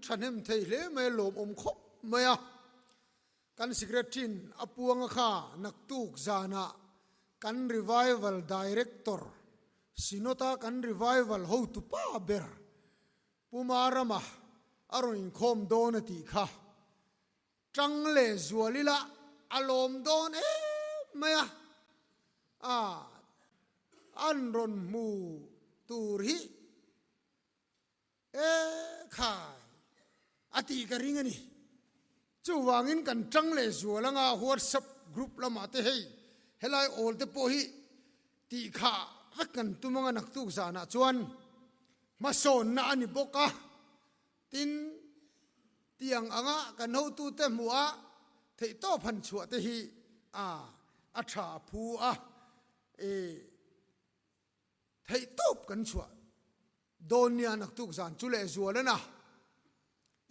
thahnem thei hle mai a lawmawm khawp mai a. Kan Secretary-in a puanga kha naktuk zanah kan Revival Director Synod-a kan Revival hotupa ber Pu Marama a rawn inkhawm dawn a tih kha. Tang leh zual ila a lawm dawn em mai a, a an rawn hmu tur hi e khai a tih ka ring a ni. Chuvangin kan tang leh zual anga WhatsApp group lamah te hei helai awl te pawh hi tih khah vek kan tum anga naktuk zanah chuan hmasawnna a ni bawk a. Tin, tiang anga kan hotute hmuh a theihtawp han chhuah te hi a a tha phu a, e theihtawp kan chhuah dawn nia naktuk zan chu leh zual a na.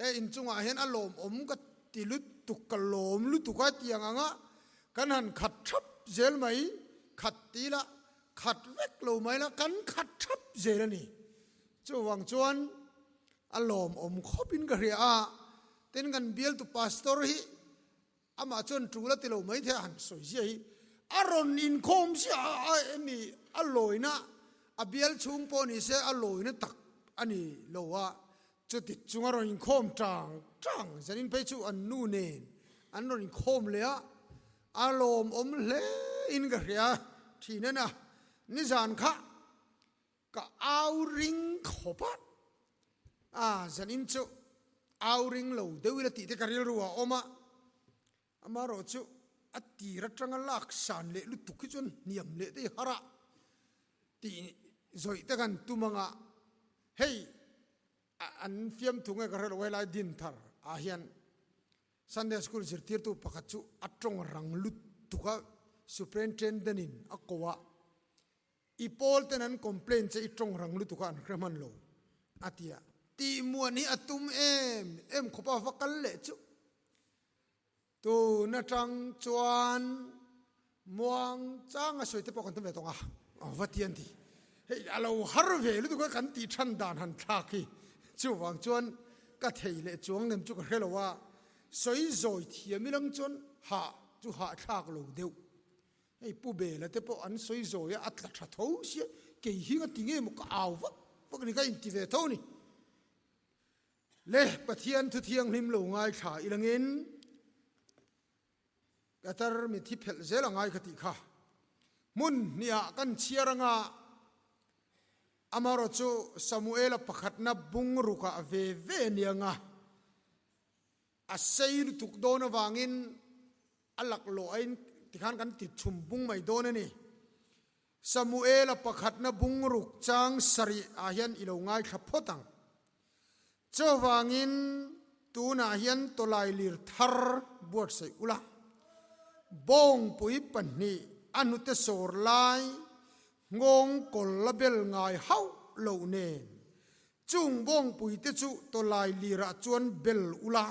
E inchungah hian a lawmawm ka ti lutuk ka lawm lutuk a tiang anga kan han khat thap zel mai, khat ti la khat vek lo mai la kan khat thap zel a ni. Chuvang chuan a lawmawm khawpin ka hria a, tin kan bialtu pastor hi amah chuan tul a ti lo mai thei a han sawi zia hi a rawn inkhawm zia a emi a lawina a bial chhung pawh ni se a lawina tak a ni lo a, chuti chung a rawn inkhawm tang tang zanin phei chu an nu nen an rawn inkhawm leh a, a lawmawm hle in ka hria thin a na nizan kha. Ka au ring khawp a, a zanin chu au ring lo deuh ila tih te ka rilru a awm a, amaherawh chu a tir atanga lak san leh lutuk hi chuan hniam leh te hi har a tih zawih te kan tum anga hei an fiamthu nge ka hre lo helai dinthar ah hian Sunday School zirtirtu pakhat chu a tawng rang lutuk a Superintendent in a ko a. I pawl ten an complain che i tawng rang lutuk a an hre hman lo a ti a. Tih muan hi a tum em em khawp a va kal leh chu. Tun atang chuan muang chang a sawi te pawh kan tum ve tawng a, va ti an ti. Hei a lo har ve lutuk a kan tih than dan han thlak hi chuvang chuan ka thei leh chuang nem chu ka hre lo a, sawi zawi thiam ilang chuan hah chu hahthlak lo deuh. Hei Pu Bela te pawh an sawi zawi a, a tla tha tho sia, kei hi nga ti nge maw ka au vak vak ni ka inti ve tho ni. Le Pathian thu thianghlim lo ngaithla ilangin ka tar mi thi phelh zel a ngai ka tih kha. Hmun hniah kan chhiar anga amaherawh chu Samuela pakhatna bungrukah ve ve anianga a sei lutuk dawn avangin A laklawh aiin tikhan kan ti chhum bung mai dawn a ni. Samuela pakhatna bungruk chang sarih ah hian i lo ngaithla phawt ang. Chuvangin tunah hian tawlai lir thar buatsaih ula, bawngpui pahnih a hnute sawr lai nghawng kawl la bel ngai hauh loh nen Chung bawngpuite chu tawlai lirah chuan bel ula,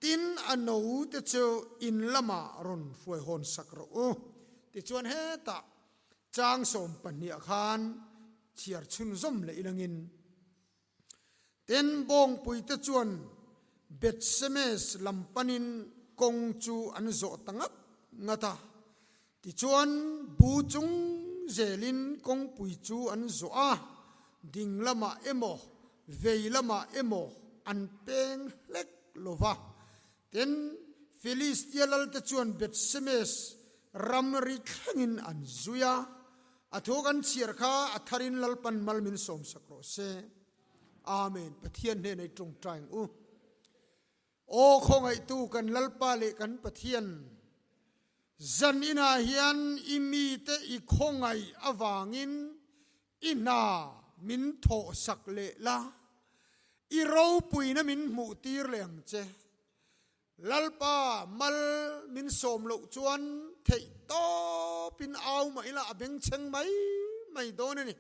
tin a note chu in lamah rawn hruai hawn sak rawh u. Tichuan hetah chang 12 khan chhiar chhunzawm leh ilangin, Tin bawngpuite chuan Beth-semes lam panin kawng chu an zawh ta ngat ngat a. Tichuan, bu chung zelin kawngpui chu an zawh a, ding lamah emaw, vei lamah emaw an peng hlek lo va. Tin, Filistia lalte chuan Beth-semes ramri thlengin an zui a, a thu kan chhiar kha a tharin Lalpan mal min sawmsak rawh se. Amen. Pathian hnenah i tawngtai ang u. Aw khawngaihtu kan Lalpa leh kan Pathian, zan inah hian i mite i khawngaih avangin i hna min thawhsak leh la, i ropuina min hmuhtir leh ang che. Lalpa, mal min sawm loh chuan theih tawpin au mah ila a bengchheng mai mai dawn a ni.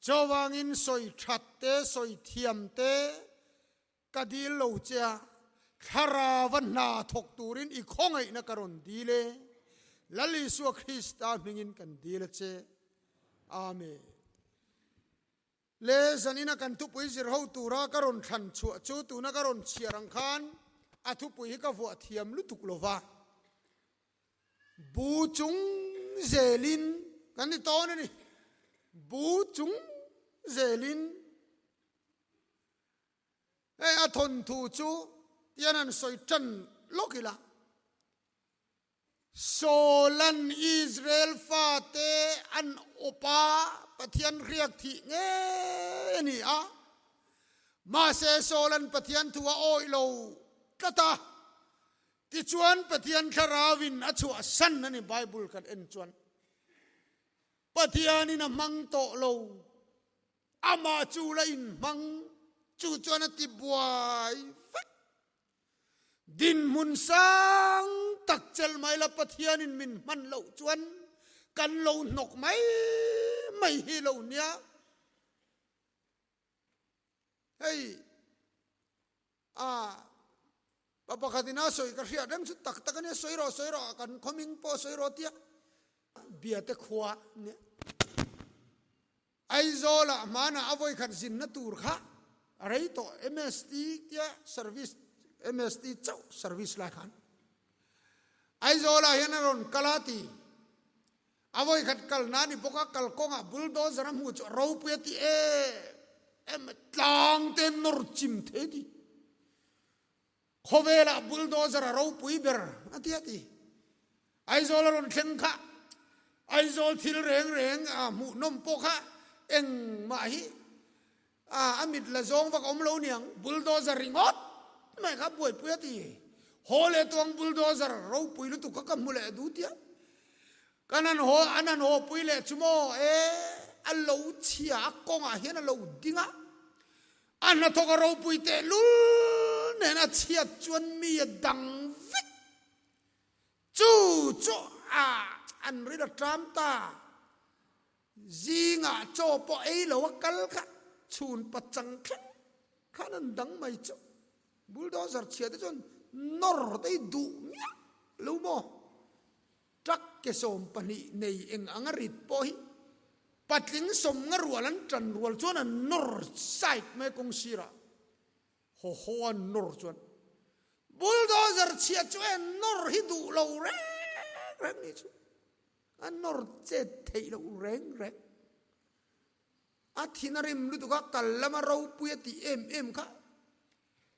Chuvangin sawi that te, sawi thiam te, Ka dil lo che a, thlarau a hna thawk turin i khawngaihna ka rawn dil e. Lal Isua Krista hmingin kan dil a che. Amen. Le zanina kan thupui zir ho tura ka rawn thlan chhuah chu tuna ka rawn chhiar ang khan a thupui hi ka vuah thiam lutuk lo va. Bu chung zelin kan ni tawn a ni. Bu chung zelin. Hei a thawnthu chu tian han sawi tan lawk ila. Sawlan Israel fate an awp a, Pathian hriak thih ngei a ni a. Mahse Sawlan Pathian thu a awih lo tlat a, tichuan Pathian thlarauin a chhuahsan a ni Bible kan en chuan. Pathianin a hmang tawh lo, amah chu la inhmang, chu chuan a ti buai vek. Dinhmun sang tak chelh mai la Pathianin min hman loh chuan kan lo hnawk mai mai hi lo nia. Hei a pa pakhatin a sawi ka hriat reng chu tak tak a nia, sawi rawh sawi rawh kan khawming pawh sawi rawh tia biate khua nia. Aizawlah hmanah a vawikhat zinna tur kha a rei tawh MST tia service MST chauh service lai khan Aizawlah hian a rawn kal a ti. A vawikhat kalna a ni bawk a, kalkawngah bulldozer a hmuh chu a ropui a ti em em tlang te nawr chim thei a ti. Khawvelah bulldozer a ropui ber a ti a ti. Aizawl a rawn thleng kha Aizawl thil reng reng a hmuhnawm pawh kha engmah hi a mit la zawng vak a awm lo niang. Bulldozer ringawt mai kha buaipui a ti. Haw leh tuang bulldozer ropui lutuk kha ka hmu leh duh tia. Kan han haw an han hawpui leh chu maw e a lo chhia a kawngah hian a lo ding a. A hnathawk a ropui tehlul nen a chhiat chuan mi a dang vek. Chu chu a an ril a ṭam ta. Zingah chaw pawh ei lo a kal kha chhun pachang thleng khan an dang mai chu. Bulldozer chhia te chuan nawr te hi duh miah lo maw? Truck ke 12 nei eng anga rit pawh hi patling sawmnga rual an tan rual chuan an nawr side mai kawng sirah haw haw an nawr chuan bulldozer chhia chu en nawr hi duh lo reng reng ni chu a nawr chet theih loh reng reng. A thin a rim lutuk a, kal lama ropui a tih em em kha.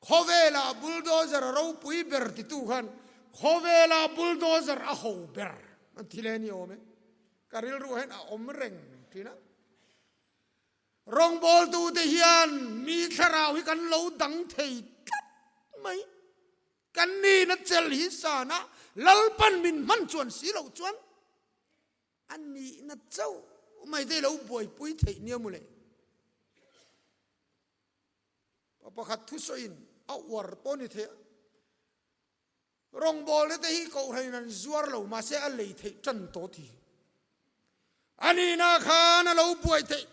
Khawvelah bulldozer a ropui ber titu khan khawvelah bulldozer a ho ber a ti leh a ni awm e. Ka rilruah hian a awm reng thin a. Rawngbawltute hian mi thlarau hi kan lo dang thei tlat mai. Kan nihna chelh hi sana Lalpan min hman chuan si loh chuan A nihna chauh mai te lo buaipui theih nia mawle. Pa pakhat thusawiin a uar pawh ni thei a, rawngbawlna te hi kohhranin an zuar lo mahse a lei theih tan tawh ti. A nihna khan a lo buai theih.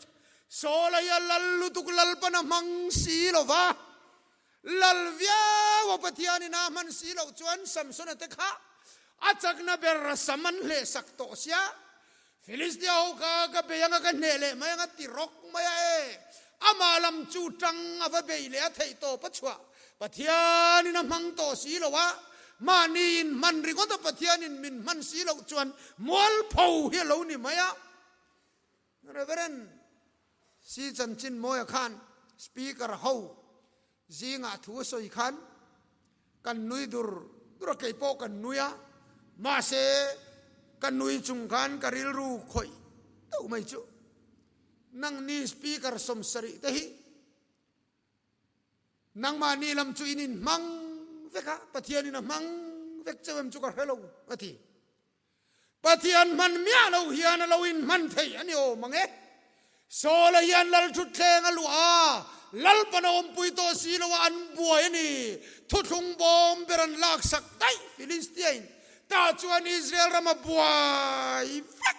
Sawl hi a lal lutuk Lalpan a hmang si lo va, Lal viau a Pathianin a hman si loh chuan Samsona te kha a chakna ber a sam an hleh sak tawh sia. Filistia ho kha ka bei anga ka hneh leh mai anga ti rawk mai a e. Amah lam chu tang a va bei leh a theih tawp a chhuah. Pathianin a hmang tawh si lo a, mahni in hman ringawt a Pathianin min hman si loh chuan mualpho hi a lo ni mai a. Reverend Si Chanchin Mawia khan Speaker ho zingah thu a sawi khan kan nui dur dur a, kei pawh kan nui a, mahse ka nui chung khan ka rilru khawih deuh mai chu nangni Speaker 70 te hi nangmahni lam chu in inhmang vek a, Pathianin a hmang vek cheu em chu ka hre lo a ti. Pathian hman miah lo hian a lo inhman theih a ni awm ang e. Sawla hian Lalthutthleng a luah a, Lalpan a awmpui tawh si lo a, an buai a ni. Thuthlung bawm ber an laksak daih Filistia-in. Tah chuan Israel ram a buai vek.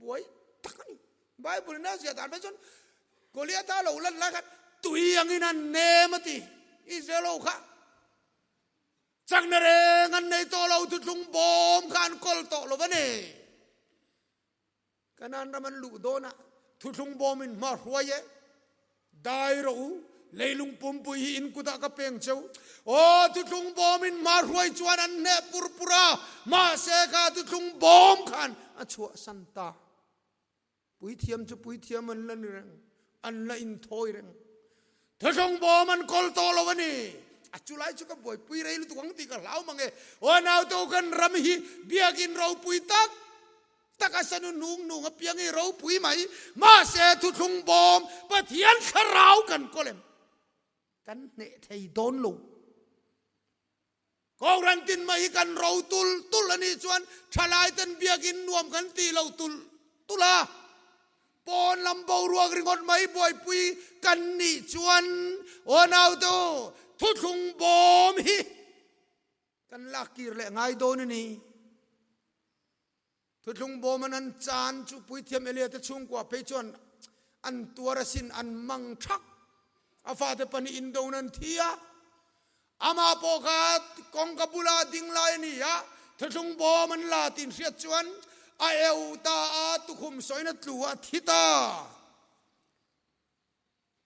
Buai tak a ni. Bible in a ziah dan phei chuan Goliatha lo lan lai khan tui angin an nem a ti Israel ho kha. Chakna reng an nei tawh lo, thuthlung bawm kha an kawl tawh lo a ni. Kanaan ram an luh dawnah thuthlung bawmin hma hruai e. Dai rawh u, leilung pumpui hi in kutah ka peng cheu. Aw, thuthlung bawmin hma hruai chuan an hneh pur pur a, mahse kha thuthlung bawm khan a chhuahsan ta. Puithiam chu puithiam an la ni reng, an la inthawi reng. Thuthlung bawm an kawl tawh lo a ni. A chulai chu ka buaipui rei lutuk ang tih ka hlau mang e. Aw naute u kan ram hi biakin ropui tak tak a sanu nung nung apiang hi ropui mai. Mahse thuthlung bawm Pathian thlarau kan kawl em? Kan hneh thei dawn lo. Kohhran tin mai hi kan ro tul tul a nih chuan thalai ten biakin nuam kan tih lo tul tul a, pawn lam boruak ringawt mai buaipui kan nih chuan aw naute u thuthlung bawm hi kan lak kir leh ngai dawn a ni. Thuthlung bawm an an chan chu Puithiam Elia te chhungkua phei chuan an tuar asin an mang thak. A fate pahnih indon an thi a, amah pawh kha kawngka bula ding lai a ni a, thuthlung bawm an la tih hriat chuan a eu ta a, tukhum sawiin a tlu a, a thi ta.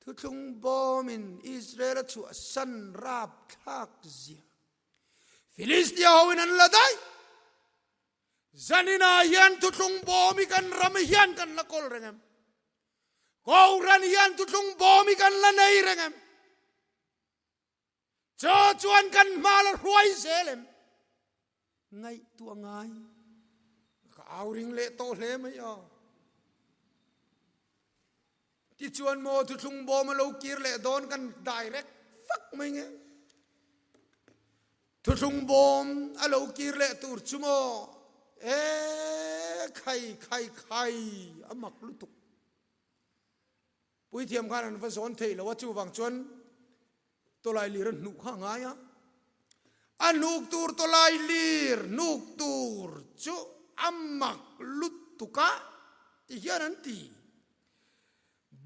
Thuthlung bawmin Israel a chhuahsan rapthlak zia Filistia hoin an la daih. Zaninah hian thuthlung bawm hi kan ram hian kan la kawl reng em? Kohhran hian thuthlung bawm hi kan la nei reng em? Chaw chuan kan hma la hruai zel em? Ngaihtuah ngai. Ka au ring leh tawh hle mai a. Tichuan maw thuthlung bawm a lo kir leh dawn kan direct fak mai nge. Thuthlung bawm a lo kir leh tur chu maw? E khai khai khai a mak lutuk. Puithiam khan an va zawn thei lo a, chuvang chuan tawlai lir a hnuh kha a ngai a. A hnuk tur tawlai lir hnuk tur chu a mak lutuk a ti hian an ti.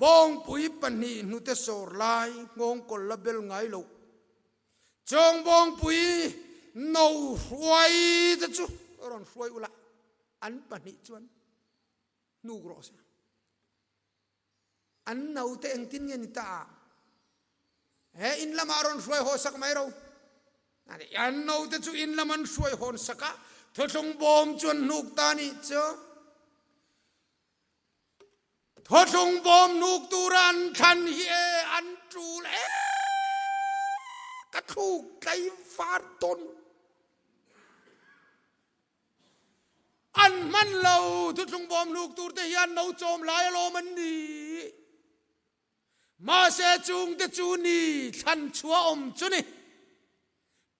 Bawngpui pahnih hnute sawr lai nghawngkawl la bel ngai loh Chawngbawngpui no hruai te chu rawn hruai ula, an pahnih chuan hnuk rawh se. An naute engtin nge ni ta a? He in lamah rawn hruai haw sak mai ro. An naute chu in lam an hruai hawn sak a, thuthlung bawm chu an hnuk ta nih chu. Thawthlung bawm hnuk tura an thlan hi e an tul e ka thluk tlai var tawn an hman lo thuthlung bawm hnuk tur te hian no chawm lai alawm an ni mahse chung te chu ni thlan chhuah awm chu ni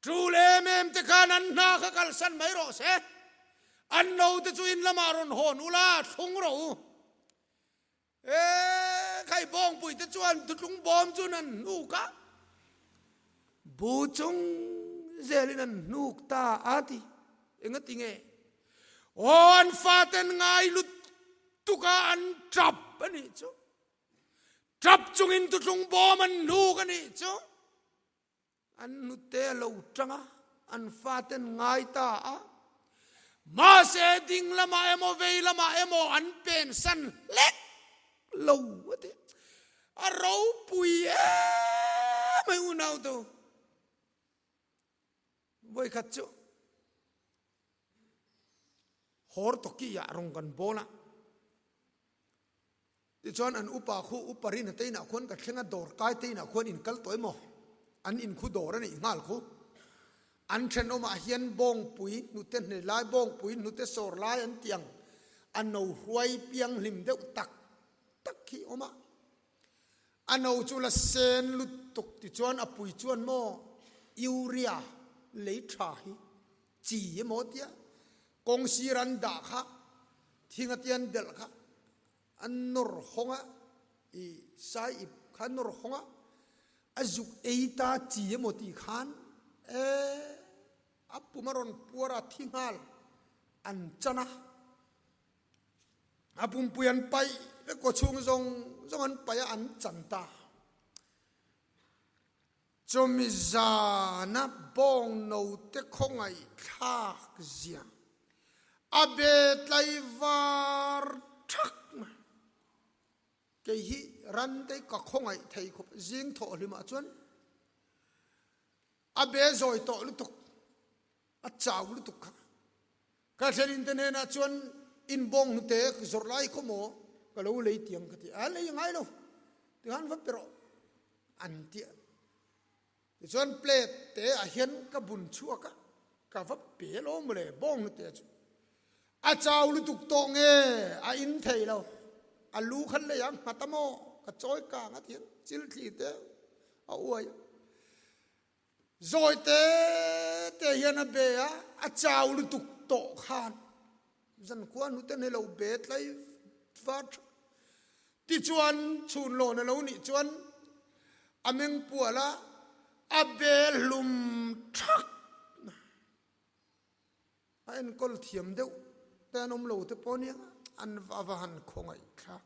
Tul em em te khan an hna kha kalsan mai rawh se. An no te chu in lamah rawn hawn ula, thlung rawh u. E, khai bawngpui te chuan thutlung bawm chun an hnuk a, bu chung zelin an hnuk ta a ti. Engati nge? Aw, an faten ngai lutuk a an tap a nih chu. Tap chungin thutlung bawm an hnuk a nih chu. An hnute a lo tang a, an faten ngai ta a. Mahse ding lamah emaw vei lamah emaw an pensan hlek lo a ti. A ropui em mai unau tu. Vawikhat chu Hortoki ah rawng kan bawl a. Tichuan an upa khu upa rin a teinah khuan ka thleng a, dawr kai teinah khuan in kal tawh emaw? An in khu dawr a neih nghal khu. An thenawmah hian bawngpui hnute hne lai, bawngpui hnute sawr lai an ti ang, a no hruai piang hlim deuh tak tak khi awm a. A no chu la sen lutuk tichuan a pui chuan maw urea lei tha hi chi emaw tia kawng sir an dah kha thing a tian delh kha an nawr hawng a, i sai ip kha an nawr hawng a, a zuk ei ta chi emaw tih khan e a pum a rawn puar a thi nghal an chan a, a pumpui an paih vek kaw chhung zawng zawng an paih a an chan ta. Chumi zana bawng note khawngaihthlak zia a be tlaivar thak mai. Kei hi ran te ka khawngaih thei khawp zing thawh hlimah chuan a be zawi tawh lutuk, a chau lutuk kha. Ka thlenin te hnenah chuan in bawng hnute zawrh lai khaw maw ka lo lei tiang ka ti a, lei ngai lo tikhan va pe rawh an ti a. Tichuan plate te ah hian ka bun chhuak a, ka va pe lo mawle bawng hnute chu. A chau lutuk tawh nge a in thei lo, a lu khan lei ah nghat a maw ka chawi kang a tihian chil thli te a uai a. Zawi te te hian a be a, a chau lutuk tawh khan zankhua hnute ni lo be tlai var tha. Tichuan chhun lawn a lo nih chuan a meng pual a, a be hlum thak. A enkawl thiam deuh te an awm lo te pawh nia an va han khawngaih thlak.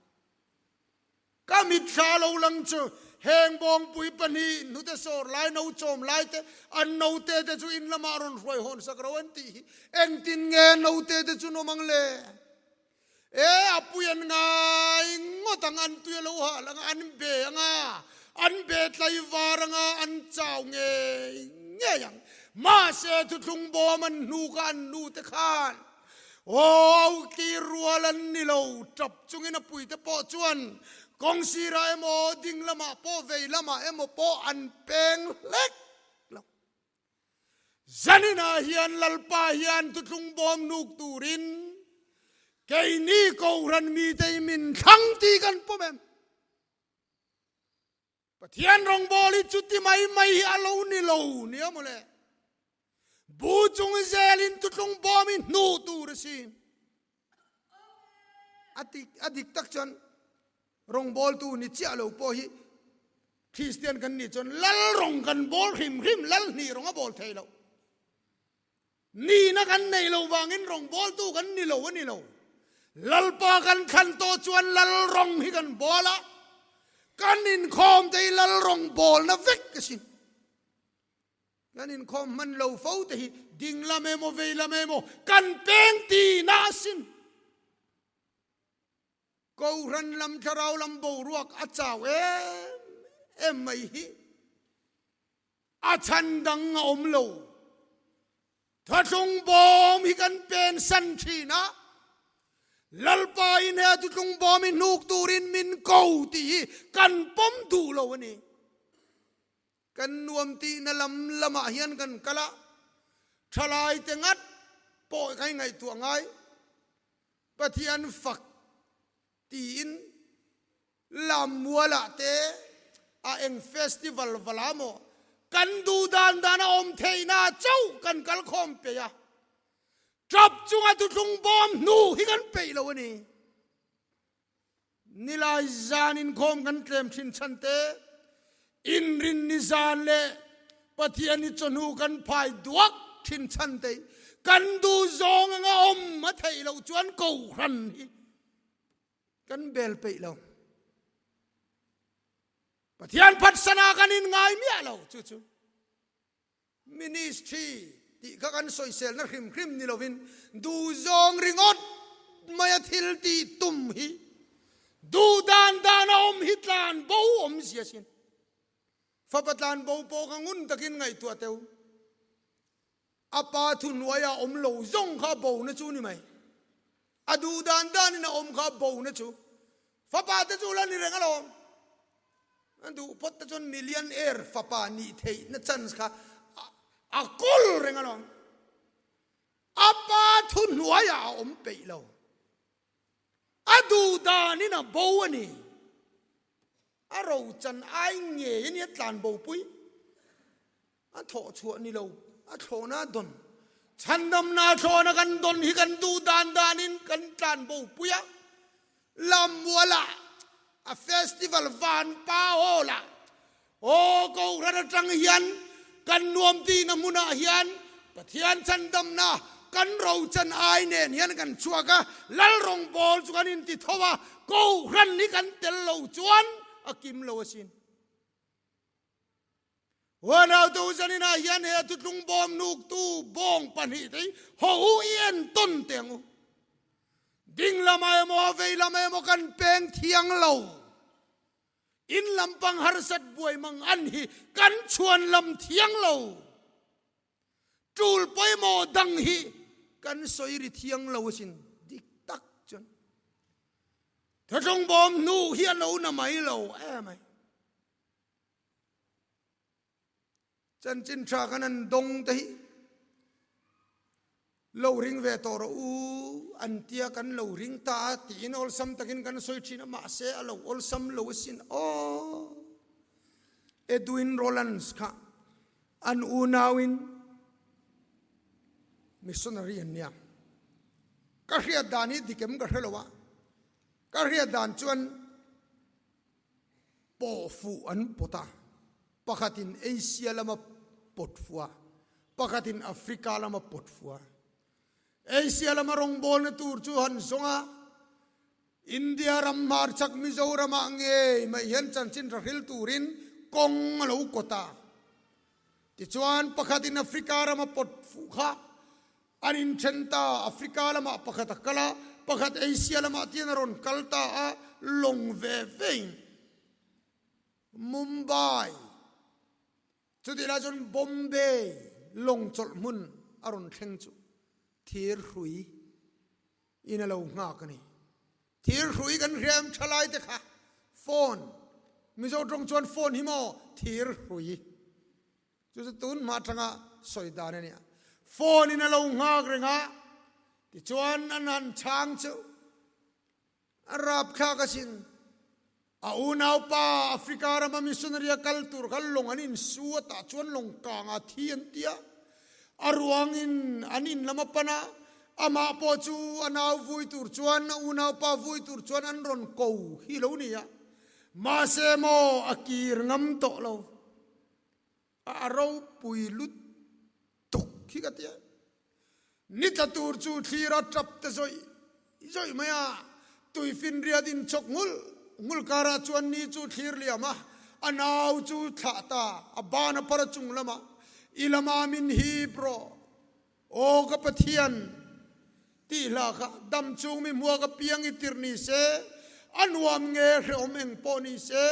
Ka mitthla lo lang chu heng bawngpui pahnih hnute sawr lai no chawm lai te an note te chu in lamah rawn hruai hawn sak ro an tih hi engtin nge note te chu nawm ang le? E a pui an ngai ngawt ang an tui a lo hah lang a an be ang a an be tlaivar ang a an chau ngei ngei ang mahse thuthlung bawm an hnuk a an nu te khan Aw, ti rual an ni lo, tap chungin a puite pawh chuan kawng sirah emaw, ding lamah pawh, vei lamah emaw pawh an peng hlek lo. Zaninah hian Lalpa hian thuthlung bawm nuk turin keini Kohhran mite hi min thlang tih kan pawm em? Pathian rawngbawl hi chuti mai mai hi a lo ni lo nia mawle. Bu chung zelin tutlung bawm hi hnuh tur a si. A dik, a dik tak chuan rawngbawltu ni chiah lo pawh hi Kristian kan nih chuan lal rawng kan bawl hrim hrim, lal hnih rawng a bawl thei lo. Nihna kan neih loh vangin rawngbawltu kan ni lo a ni lo. Lalpa kan thlan tawh chuan lal rawng hi kan bawl a, kan inkhawm te hi lal rawng bawlna vek a si. Kan inkhawm hman lo fo te hi ding lam emaw vei lam emaw kan peng tihna a sin. Kohhran lam thlarau lam boruak a chau em em mai hi. A chhan dang a awm lo. Thutlung bawm hi kan pen san thin a, Lalpa in he thutlung bawm hi hnuk turin min ko tih hi kan pawm duh lo a ni. Kan nuam tihna lam lamah hian kan kal a, thalai te ngat pawh kan ngaihtuah ngai. Pathian fak tiin Lammualah te a eng festival vala maw kan duh dan dan a awm theihna chauh kan kal khawm peih a, tap chunga thuthlung bawm hnu hi kan peih lo a ni. Nilai zan inkhawm kan tlem thin chhan te, inrinni zan leh Pathian i chawhnu kan phai duak thin chhan te kan duh zawng anga awm a theih loh chuan Kohhran hi Kan bel peih lo. Pathian phatsana kan in ngai miah lo chu chu. Ministry tih kha kan sawiselna hrim hrim ni lovin duhzawng ringawt maia thil tih tum hi duh dan dan a awm hi tlan bo awm zia sin. Fapa tlan bo pawh kha ngun takin ngaihtuah teu. A pa thuhnuaia awm lo zawng kha bo na chu ni mai. A duh dan danin a awm kha bo na chu. Fapa te chu la ni reng alawm. A duh phawt te chuan millionaire fapa nih theih na chance kha a kawl reng alawm. A pa thuhnuaia a awm peih lo. A duh danin a bo a ni. A rochan ai ngei a nia tlan bopui. A thawh chhuah ni lo, a thlawhna a dawn. Chhandamna a thlawhna kan dawn hi kan duh dan danin kan tlan bopui a. Lammualah a festival Vanpa Hall-ah Aw Kohhran atang hian kan nuam tihna hmunah hian Pathian chhandamna kan rochan ai nen hian kan chhuak a, Lal rawngbawl chu kan inti tho a, Kohhran hi kan tel lo chuan a kim lo asin. Huanau te u zaninah hian he thutlung bawm nuktu bawng pahnihte hi haw u i entawn teh ang u. Ding lamah emaw vei lamah emaw kan peng thiang lo. In lampang harsat buai mang an hi kan chhuan lam thiang lo. Tul pawimawh dang hi kan sawi ri thiang lo asin. Dik tak chuan Thuthlung bawm hnu hi a lo na mai lo emai. Chanchin tha kan an dawng te hi lo ring ve tawh rawh u an tia kan lo ring ta a tiin awlsam takin kan sawi thin a mahse a lo awlsam lo asin aw. Edwin Rowlands kha an unauin missionary an nia. Ka hriat dan hi dikem ka hre lo a ka hriat dan chuan Pawh fuh an pawt a, pakhatin Asia lama pawt fuh a, pakhatin Africa lama pawt fuh a. Asia lama rawngbawlna tur chu han zawng a, India ram hmarchhak Mizoramah ngei mai hian chanchin tha hril turin kawng a lo kawt a. Tichuan pakhatin Africa rama pawt fuh kha An inthen ta, Africa lamah pakhat a kal a, pakhat Asia lamah tian a rawn kal ta a, lawng ve vein Mumbai, chutih lai chuan Bombay lawng chawlh hmun a rawn thleng chu thir hrui in a lo nghak a ni. Thir hrui kan hriam tha lai te kha phone, Mizo tawng chuan phone hi maw thir hrui. Chu chu tun hma atanga sawi dan a nia. Phone in a lo nghak reng a, tichuan an han chhang chu a rapthlak asin. A unaupa Africa rama missionary a kal tur kha lawng an insu a, tah chuan lawng kangah thi an ti a. A ruangin an in lam a pan a, amah pawh chu a nau vui tur chuan, a unaupa vui tur chuan an rawn ko hi lo ni a. Mahse maw a kir ngam tawh lo. A ropui lutuk hi ka ti a, ni tla tur chu thlir a tap ta zawih zawih mai a, tuifinriat inchawk nghul nghul karah chuan ni chu thlir liam a, a nau chu thlah ta, a ban a phar a chung lamah, I lama min hip rawh, Aw ka Pathian, tih hla kha dam chung mi hmuak apiang i tirh ni se, a nuam nge hrehawm eng pawh ni se,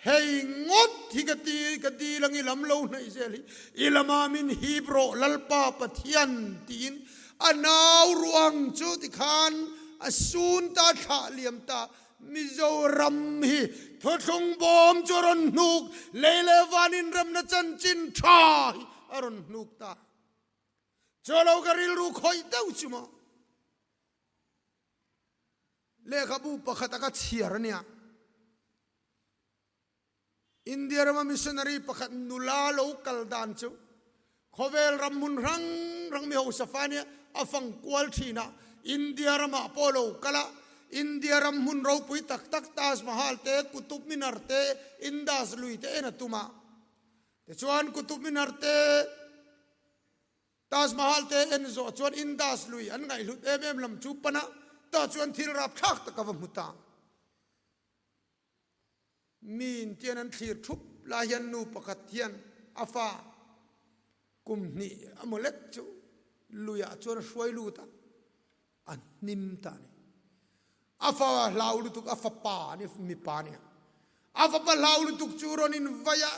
hei ngawt hi ka ti, ka dil ang i lam lo hnaih zel hi, i lama min hip rawh Lalpa Pathian tiin a nau ruang chu tikhan a sun ta thlah liam ta. Mizoram hi thuthlung bawm chu a rawn hnuk, lei leh van inremna chanchin tha hi a rawn hnuk ta. Chaw lo ka rilru khawih deuh chu maw? Lehkhabu pakhat a ka chhiar a nia. India rama missionary pakhat nula lo kal dan chu khawvel ram hmun hrang hrang mi hausa fa nia a fang kual thin a. India ramah pawh lo kal a, India ram hmun ropui tak tak Taj Mahal te, Qutub Minar te, Indus lui te en a tum a. Tichuan Qutub Minar te, Taj Mahal te en zawh chuan Indus lui an ngaihhlut em em lam chu pan a, tah chuan thil rapthlak tak a va hmu ta. Miin tian an thlir thup lai hian nu pakhat hian a fa kum hnih a maw lek chu luiah chuan a hruai lut a, a hnim ta a ni. A fa hlau lutuk, a fapa a ni, mipa a ni a. A fapa hlau lutuk chu rawn invai a,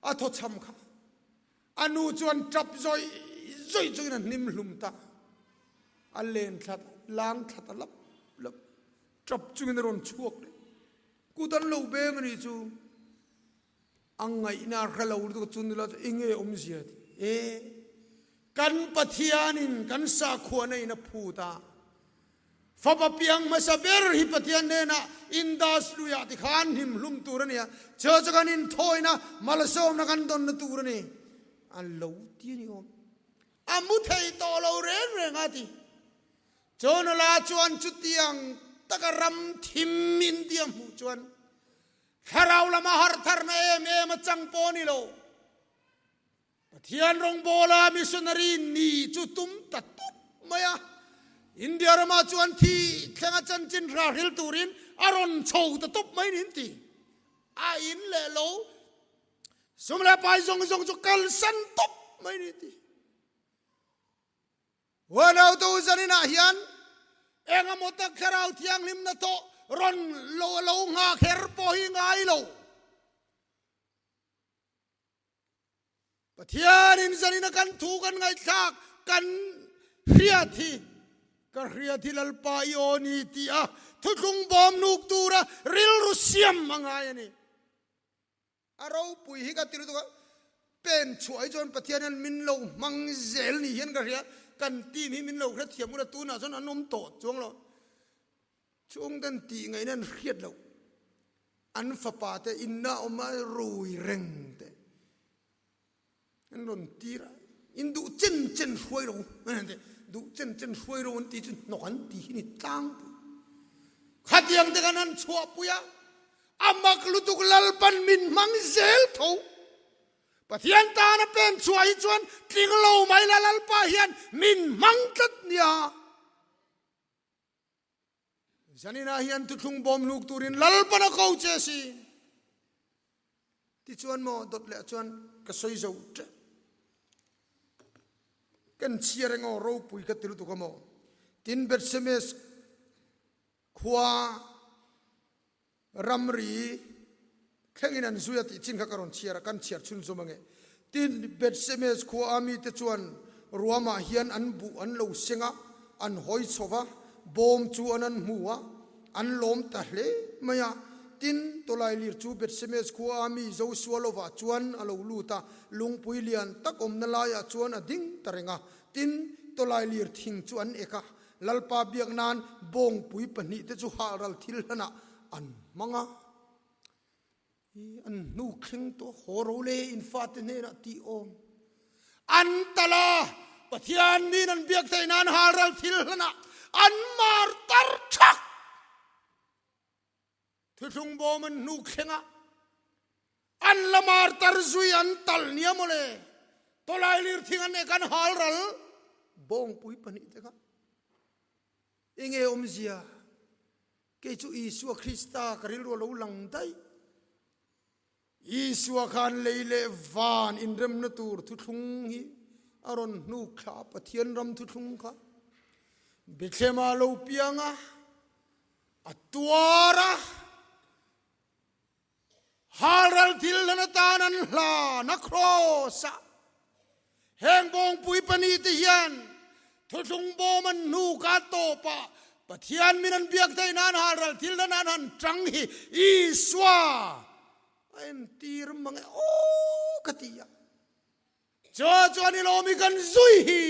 A thaw chham kha a nu chuan tap zawih zawih chungin a hnim hlum ta. A len thla ta, lang thla ta lap lap. Tap chungin a rawn chhuak leh. Kut an lo beng a nih chu. A ngaihna a hre lo lutuk a chu nula chu enge awmzia ti. E, kan Pathianin kan sakhuana in a phut a. Fapa piang hmasa ber hi Pathian hnenah Indus luiah ti khan hnim hlum tur a ni a, chu chu kan inthawina malsawmna kan dawnna tur a ni. A lo ti a ni awm. A mu thei tawh lo reng reng a ti. Chu nula chuan chutiang taka ram thim India hmuh chuan thlarau lama harhtharna em em a chang pawh a ni lo. Pathian rawngbawla missionary ni chu tum ta tup mai a, India ramah chuan thi thlenga chanchin hra hril turin a rawn chho ta tup mai niin ti. A in leh lo sum leh pai zawng zawng chu kalsan tup mai niin ti. Huanautu zaninah hian engemaw tak Thlarau Thianghlimna tawh Rawn lo lo nghah kher pawh hi ngai lo. Pathianin zanina kan thu kan ngaihthlak kan hriat hi ka hriat hi Lalpa i aw ni tih a thuthlung bawm nuk tura rilru siam a ngai a ni. A ropui hi ka ti lutuk a, pen chhuah hi chuan Pathian hian min lo hmang zel ni hian ka hria, kan team hi min lo hrethiam ula tunah chuan an awm tawh chuang lo. Chhungten tih ngaihna an hriat loh, an fapa te inna awm a rui reng te an rawn tir a, in duh chen chen hruai ro an ti, duh chen chen hruai ro an ti chu hnawk an ti hi ni tlangpui. Khatiang te khan an chhuahpui a, a mak lutuk Lalpan min hmang zel tho. Pathian tana pen chhuah hi chuan tling lo mai la Lalpa hian min hmang tlat nia. Zaninah hian thuthlung bawm hluk turin Lalpan a ko che si. Tichuan maw dawt leh chuan ka sawi zo teh. Kan chhiar eng aw ropui ka ti lutuk a maw. Tin Bethsemes khua Ramri thlengin an zui a tih chin kha ka rawn chhiar a, kan chhiar chhunzawm ange. Tin, Beth-semes khua a mite chuan ruamah hian an buh an lo seng a, an hawi chho va, bawm chu an an hmu a, an lawm ta hle mai a. Tin, tawlailir chu Beth-semes khua a mi Josua lovah chuan a lo lut a, lungpui lian tak awmna laiah chuan a ding ta reng a. Tin, tawlailir thing chu an ek a, Lalpa biak nan bawngpui pahnihte chu halral thil hlanah an hmang a. I an hnu thleng tawh haw ro le in fate hnenah tih awm. An tal a, Pathian min an biak theih nan halral thil hlanah an mar tar thak. Thuthlung bawm an hnuk thleng a, an la mar tar zui an tal nia mawle. Tawlai lir thing an ek an hal ral bawngpui pahnihte kha enge awmzia? Kei chu Isua Krista ka rilru a lo lang daih. Isua khan lei leh van inremna tur thuthlung hi a rawn hnuk thla a, Pathian ram thuthlung kha Bethlehem-ah a lo piang a, a tuar a, halral thil hlan atan an hlan a kraws-ah. Heng bawngpui pahnihte hian thuthlung bawm an hnuk a tawpah Pathian min an biak theih nan halral thil hlan an han tang hi Isua a entir mang e aw ka ti a. Chu chuan i lawm i kan zui hi.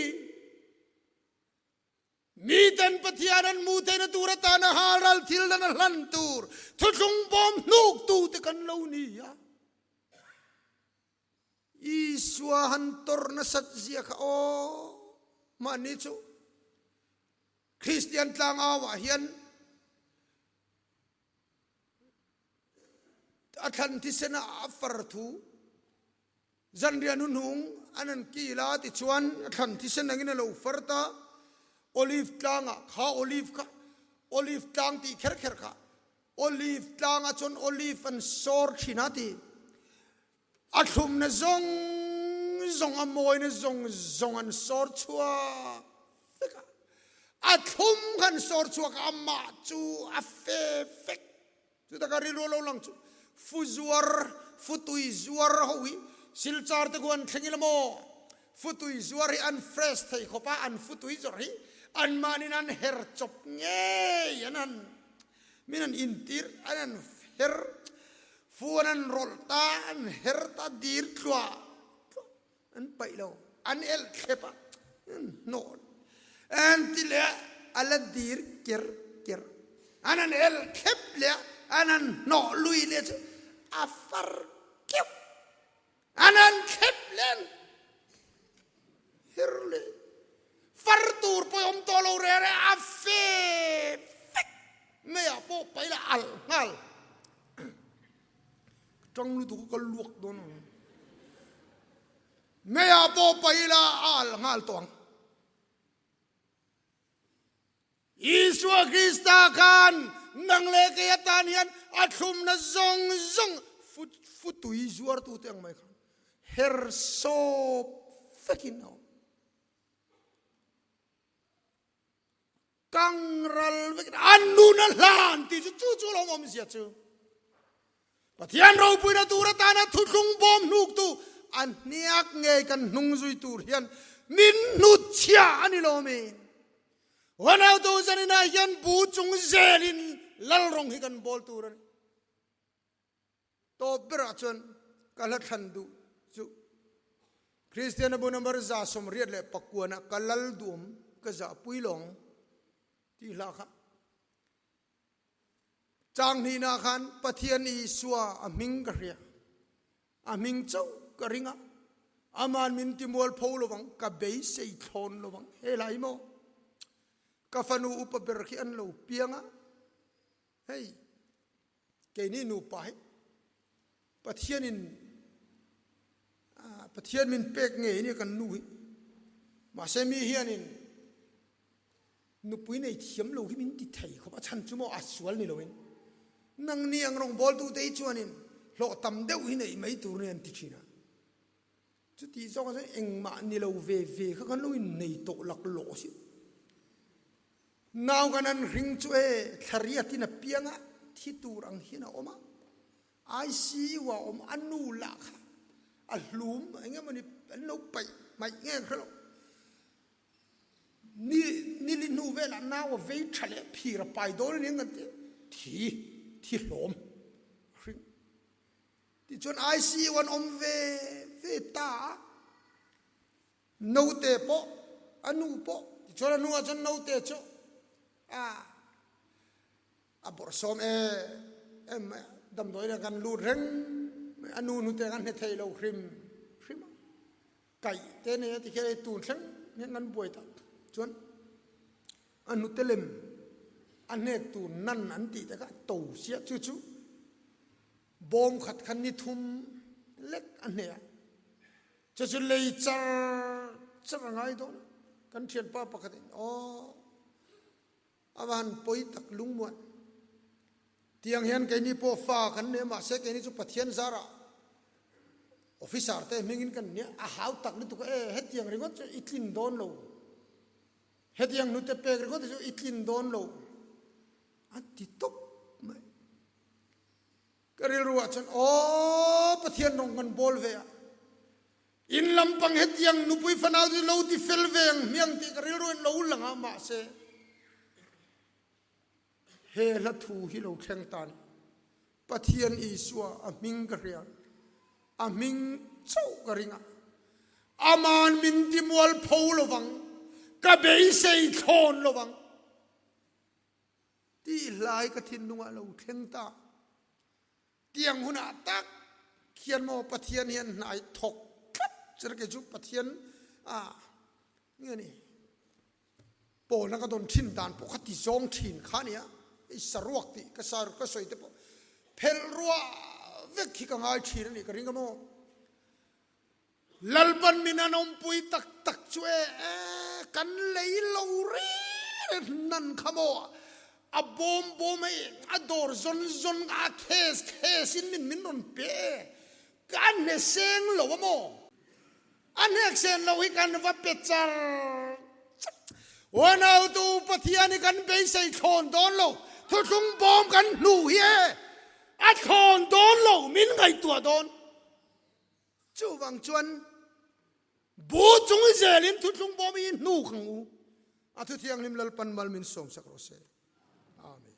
Miten Pathian an hmuh theihna tur atana halral thil dan a hlan tur thuthlung bawm hnuktu te kan lo ni a. Isua han tawrh nasat zia kha aw mahni chu Kristian tlangau ah hian a thlan thisen ah a far thu Zanriah hnuhnung an an kil a, tichuan a thlan thisen angin a lo far ta. Olive tlangah kha olive kha, olive tlang tih kher kher kha, olive tlangah chuan olive an sawr thin a ti. A thlumna zawng zawng, a mawina zawng zawng an sawr chhuak vek a. A thlum kha an sawr chhuak a, amah chu a fe vek. Chuta ka rilru lo lang chu fu zuar, fu tui zuar ho hi Silchar te khu an thleng ila maw? Fu tui zuar hi an fresh thei khawp a, an fu tui zawrh hi anmahniin an her chawp ngei an han min an intir, an han her fu an han rawlh ta, an her ta dir tluah tluah an paih lo, an elh thlep a, an hnawh an ti leh a, a la dir ker ker, an han elh thlep leh a, an han hnawh lui leh chu a far keuh, an han thlep leh an her leh, far tur pawh i awm tawh lo reh reh a fe vek mai ah pawh paih la alh nghal. Tang lutuk a ka luak dawn ang. Meiah pawh paih ila a alh nghal tawh ang. Isua Krista khan nang leh kei atan hian a thlumna zawng zawng futui zuartute ang mai khan her sawp vekin a awm. Kang ral vekin a nun. a hlan tih chu chu chu lawm awmzia chu. Pathian ropuina tur atana thuthlung bawm hnuktu a hniak ngei kan hnung zui tur hian min hnutchhia a ni lo mi. Huanautu zaninah hian bu chung zelin lal rawng hi kan bawl tur a ni. Tawp berah chuan ka hla thlan duh chu Kristiana bu number 189 ka lal duhawm ka zahpui lawng tih hla kha. Chang hnihna khan Pathian Isua a hming ka hria. A hming chauh ka ring a, aman min ti mualpho lovang, ka beisei thlawn lovang. He lai maw? Ka fanu upa ber khi an lo piang a, hei keini nupa hi Pathianin Pathian min pek ngei nia kan nu hi. Mahse mi hianin Nupui nei thiam lo hi min ti thei khawp a chhan chu maw a sual ni loin nangni ang rawngbawltute hi chuanin hlawh tam deuh hi neih mai tur ni an ti thin a. Chutih zawkah chuan engmah ni lo ve ve kha kan lo innei tawh laklawh si. Nau kan an hring chu e thlariatin a piang a, thi tur ang hian a awm a. ICU ah awm a nu lah kha a hlum eng emawni an lo paih hmaih nge ka hre lo. Ni nili hnu velah nau a vei tha leh phir a pai dawn a ni ang kan ti thi thi hlawm a hring. Tichuan ICU an awm ve ve ta a, naute pawh a nu pawh tichuan a hnuah chuan naute chu a A bawrhsawm em em mai a, damdawi nen kan lut reng mai a, nu hnute kan hne thei lo hrim hrim a, kaih te nei a tikhian hei tun thleng hian kan buai ta chuan a hnute lem a hnek tur nan an tih te kha a to sia chu chu bawm khat khan ni thum lek a hne a, chu chu lei char char a ngai dawn a, kan thianpa pakhat in aw. A va han pawi tak lungmuan. Tiang hian keini pawh fa kan nei a, mahse keini chu Pathian zarah officer te hmingin kan nia, a hau tak lutuk a, e hetiang ringawt chu i tlin dawn lo, hetiang hnute pek ringawt chu i tlin dawn lo a ti tawp mai. Ka rilru ah chuan aw Pathian rawng kan bawl ve a, In lampang hetiang nupui fanau chu lo ti fel ve ang hmiang tih ka rilru in lo lang a, mahse he hla thu hi lo thleng ta ni. Pathian Isua a hming ka hria, a hming chauh ka ring a, aman min ti mualpho lovang, ka beisei thlawn lovang tih hlai ka thinlungah lo thleng ta. Tiang hunah tak khian maw Pathian hian hna i thawk tlat cher kei chu Pathian a nge ni pawlna ka dawn thin dan pawh kha ti zawng thin kha nia i saruak tih ka sar ka sawi te pawh phelh ruah vek hi ka ngai thin a nih ka ring a maw. Lalpan min an awmpui tak tak chu e, e kan lei lo reng nan kha maw a bawm bawm hei a dawr zawn zawn a case case in min min rawn pe e ka hne seng lo a maw a hnek sen lo hi kan va pe char char Uanautu Pathian hi kan beisei thlawn dawn lo thuthlung bawm kan hnu hi e a thlawn dawn lo min ngaihtuah dawn. Chuvang chuan bu chung zelin thuthlung bawm hi hnuk ang u. A thuthianghlim Lalpan mal min sawmsak rawh se. Amen.